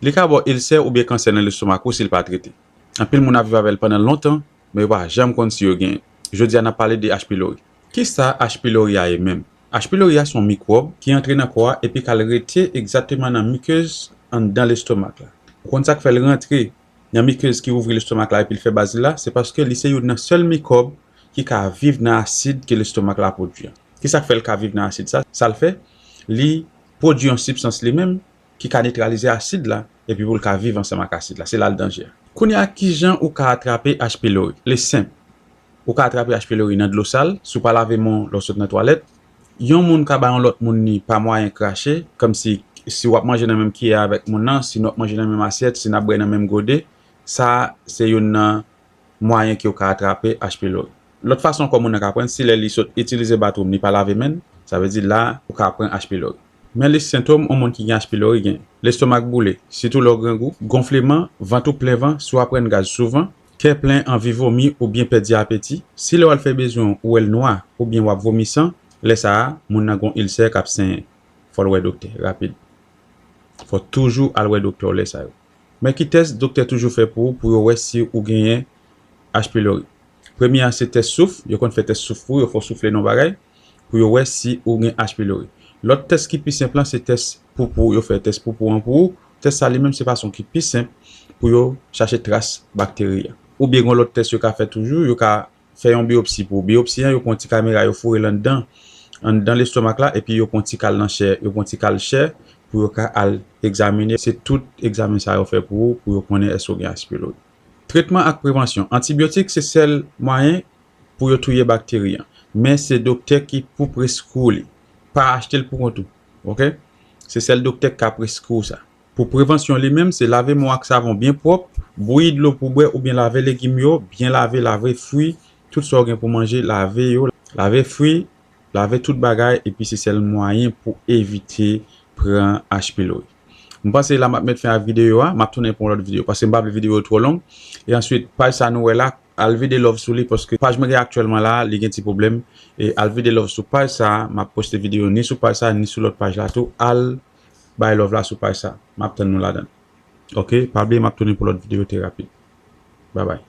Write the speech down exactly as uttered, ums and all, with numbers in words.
Li ka ba w ilsè oubyen kansè nan lestomak ou si l pa trete. Anpil moun ap viv avè l pandan lontan, men yo pa janm konn si yo genyen. Jodi a, n ap pale de H. pylori. Kisa H. pylori a ye menm? H. pylori a se yon mikwòb ki antre nan kò a epi k al rete egzakteman nan mikez anndan lestomak la. Ou konn sa k fè l rantre nan mikez ki ouvri lestomak la epi l fè baz li la? Se paske li se youn nan sèl mikwòb ki ka viv nan asid ke lestomak la pwodui an. Kisa k fè l ka viv nan asid sa? Sa l fè, li pwodui yon sibstans li menm ki ka netralize asid la, epi pou l ka viv ansanm ak asid la. Se la l danje a. Kounye a, kijan ou ka atrape H. pylori? Li senp. Ou ka atrape H. pylori nan dlo sal, si w pa lave men w lè w sot nan twalèt. Yon moun ka bay yon lòt moun li pa mwayen krache, kòmsi si w ap manje nan menm kiyè avèk moun nan, si nou ap manje nan menm asyèt, si n ap bwè nan menm gode, sa se youn nan mwayen ke w ka atrape H. pylori. Lòt fason ankò moun nan ka pran, se lè li sot itilize bathroom, li pa lave men l, sa vle di la, ou ka pran H. pylori. Men lis sentòm yon moun ki gen H. pylori gen: lestomak boule, sitou lè w grangou, gonfleman, vant ou plen van, si w ap rann gaz souvan, kè plen, anvi vomi oubyen pèdi apeti. Si lè w al fè bezwen w, ou wè l nwa oubyen w ap vomi san, lè sa a, moun nan gen yon ilsè k ap senyen. Fò l wè doktè rapid. Fò toujou al wè doktè w lè sa yo. Men ki tès doktè toujou fè pou ou, pou yo wè si ou genyen H. pylori. Premye a se tès souf, yo konn fè tès souf pou ou, yo fè w soufle nan yon bagay, pou yo wè si ou gen H. pylori. Lòt tès ki pi senp lan, se tès poupou, yo fè tès poupou an pou ou. Tès sa li menm se fason ki pi senp pou yo chache tras bakteri a. Oubyen gen yon lòt tès yo ka fè toujou, yo ka fè yon biyopsi pou ou. Biyopsi an, yo pran yon ti kamera, yo foure l anndan, anndan lestomak la, epi yo pran yon ti kal nan chè, yo pran yon ti kal chè pou yo ka al egzamine. Se tout egzamen sa yo fè pou ou, pou yo konnen èske w gen H. pylori. Tretman ak prevansyon. Antibyotik se sèl mwayen pou yo touye bakteri an. Men se doktè ki pou preskri w li. Pa achte l pou kont ou. Oke? Se sèl doktè k ka preskri w sa. Pou prevansyon li menm, se lave men w ak savon byen pwòp, bouyi dlo pou bwè oubyen lave legim yo, byen lave, lave fwi, tout sa w gen pou manje, lave yo, lave fwi, lave tout bagay, epi se sèl mwayen pou evite pran H. pylori. M panse la m ap met fen ak videyo a, m ap tounen pou yon lòt videyo, paske m pa vle videyo twò long. E answit, paj sa nou wè la, al vide love sou li, paske paj mwen gen aktyèlman la, li gen ti pwoblèm. E al vide love sou paj sa, m ap poste videyo ni sou paj sa, ni sou lòt paj la tou. Al bay love la sou paj sa. M ap tann nou ladan. Oke, pa bliye m ap tounen pou lòt videyo trè rapid. Babay.